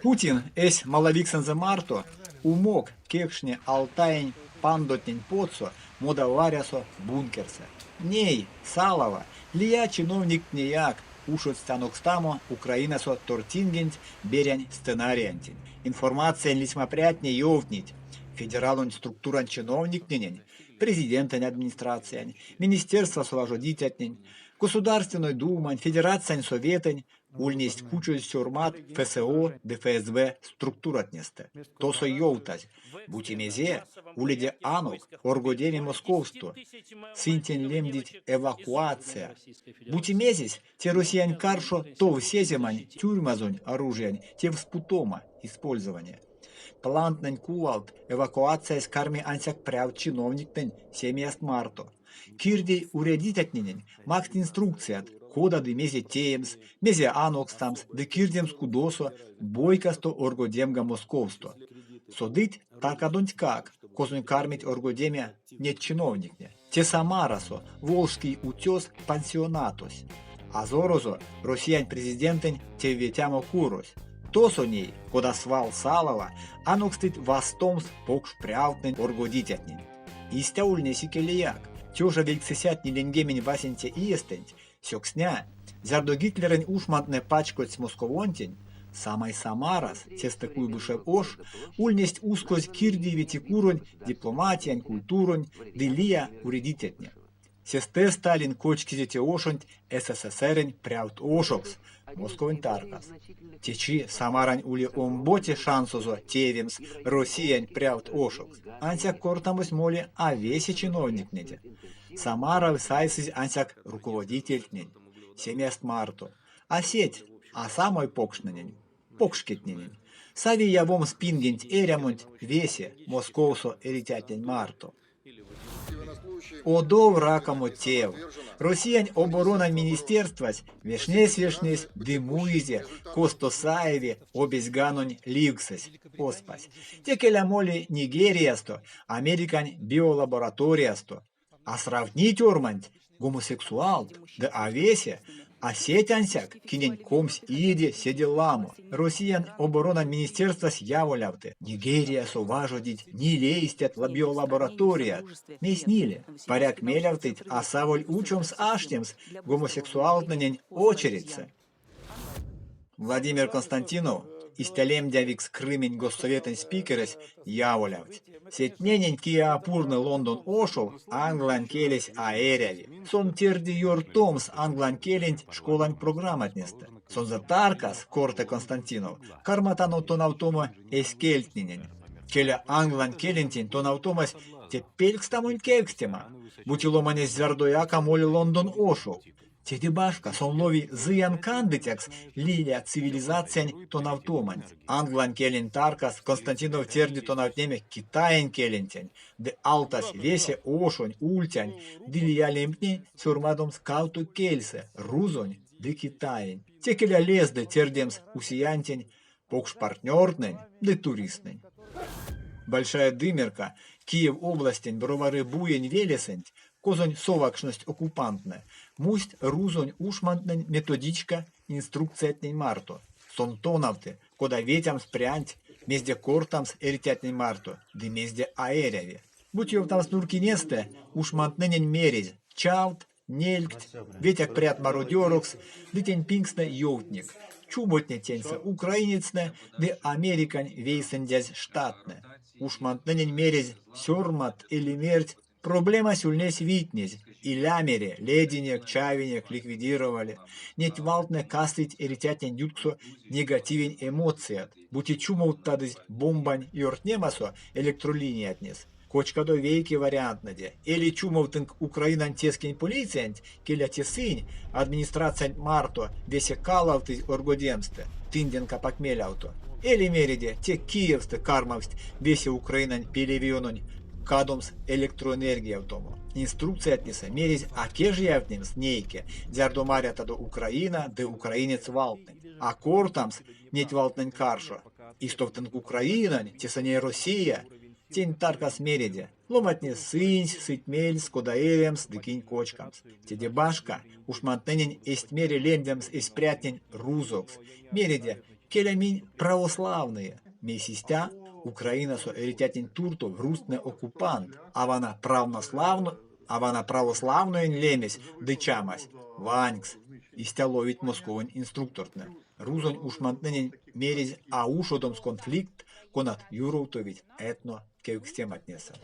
Путин эсь малавиксэнзэ марто умок кекшни Алтаень пандотнень потсо, модаварясо, бункерсэ. Ней, салава, лия чиновниктнеяк ушодсть анокстамо Украинасо тортингенть берянь сценариянтень. Информациянь лисьмапрятне ёвтнить, федералонь структурань чиновниктненень, президентэнь администрациянь, министерствасо важодицятнень, Государственной Думань, Федерациянь Советэнь ульнесть кучозь сёрмат ФСО ды ФСБ структуратнестэ. Тосо ёвтазь, бути мезе, уледе анок оргодеме Московсто, сынь тень лемдить эвакуация. Бути мезесь, те Россиянь каршо тов сеземань тюрьмазонь оружиянь тевспутома, использование. Плантнэнь кувалт эвакуациясь карми ансяк прявт чиновниктнень семияст марто. Кирдий урядицятненень макссть инструкцият, кода ды мезе теемс, мезе анокстамс ды кирдемс кудосо бойкасто оргодемга Московсто. Содыть таркадонтькак, козонь кармить оргодеме неть чиновниктне. Те Самарасо, Волжский утёс пансионатось. Азорозо Россиянь президентэнь тевветямо курось. Тосо ней, кода свал салава, анокстыть вастомс покш прявтнэнь-оргодицятнень. Истя ульнесь икелеяк. 1948 иестэнть, сёксня, зярдо Гитлерэнь ушмантнэ пачкодсть Московонтень, самай Самарас, сестэ Куйбышев ош, ульнесть ускозь кирдий-ветикуронь, дипломатиянь, культурань ды лия уредицятне. Сестэ Сталин кочкизе те ошонть СССР-нь прявт ошокс, Московонь таркас. Течи Самарань ули омбоце шансозо теевемс Россиянь прявт ошокс. Ансяк кортамось моли а весе чиновниктнеде. Самарав сайсызь ансяк руководительтнень, семияст марто, а сеть, а самой покштненень, покшкетненень. Сави явомс пингенть эрямонть весе Московсо эрицятнень марто. Одов ракамо тев. Россиянь оборонань министерствась вешнесь-вешнесь ды муизе, косто саеви обезьганонь ливксэсь, оспась. Теке ламоли Нигериясто, Американь биолабораториясто. А сравтнить орманть гомосексуалт ды а весе, а сеть ансяк, кинень 20 иеде седе ламо. Россиянь оборонань министерствась яволявты: Нигериясо важодить ниле истят биолабораторият. Мейс ниле? Паряк мелявтыть, а саволь учомс-аштемс гомосексуалтнэнень очередьсэ. Владимир Константинов, истя лемдявикс Крымень Госсоветэнь спикерэсь, яволявтсь: сетненень, кие а пурны Лондон ошов, англань келесь а эряви. Сон терди ёртомс англань келенть школань программатнестэ. Сонзэ таркас, корты Константинов, карматано тонавтомо эсь кельтненень. Келя англань келентень тонавтомась те пелькстамонь кевкстема. Бути ломанесь зярдояк а моли Лондон ошов, Теде башка, сон лови зыян кандыцякс лия цивилизациянь тонавтоманть. Англань келень таркас Константинов терди тонавтнеме китаень келентень ды алтась весе ошонь, ульцянь ды лия лемтнень сёрмадомс кавто кельсэ – рузонь ды китаень. Те келя лезды тердемс усиянтень покш партнёртнэнь ды туристтнэнь. Большая Дымерка, Киев областень Бровары буень велесэнть, козонь совакшность оккупантнэ, мусть рузонь ушмантнэнь методичка инструкциятнень марто. Сон тонавты, кода ветямс прянть, мезде кортамс эрицятнень марто ды мезде а эряви. Бути ёвтамс нурькинестэ, ушмантнэнень мерезь: чавт, Нельгть, ветяк прят мародёрокс ды тень пингстэ ёвтник: чумотне теньсэ украинецтнэ ды Американь Вейсэндязь Штаттнэ. Ушмантнэнень мерезь сёрмадт эли мерть, проблемась ульнесь витнезь, иля мере, лединек, чавинек, ликвидировали. Неть валтнэ кастыть эрицятнень ютксо негативень эмоцият, бути чумовттадызь бомбань ёртнемасо электролиниятнес. Кочкадо вейке вариантнэде: эли чумовтынк Украинань тескень полициянть, келя те сынь, администрациянть марто весе калавтызь оргодемстэ, тынденк апак мелявто. Эли мериде, те Киевстэ кармавтсть весе Украинань пелевеёнонь кадомс электроэнергиявтомо. Инструкциятнесэ мерезь а кежиявтнемс нейке, зярдо марятадо Украина ды украинец валтнэнь, а кортамс неть валтнэнь каршо. Истовтынк Украинань, тесэ ней Россия, Тень таркас мереде, ломантне сынсь сыть мельс, кода эрямс ды кинь кочкамс. Теде башка, ушмантнэнень эзть мере лемдемс эсь прятнень рузокс. Мереде, Келя, минь православные. Мейсь истя? Украинасо эрицятнень туртов рузтнэ оккупантт, а вана православноень лемесь ды чамась – ванькс, истя ловить Московонь инструктортнэ. Рузонь ушмантнэнень мерезь а ушодомс конфликтт, конат юровтовить этно-кевкстематнесэ.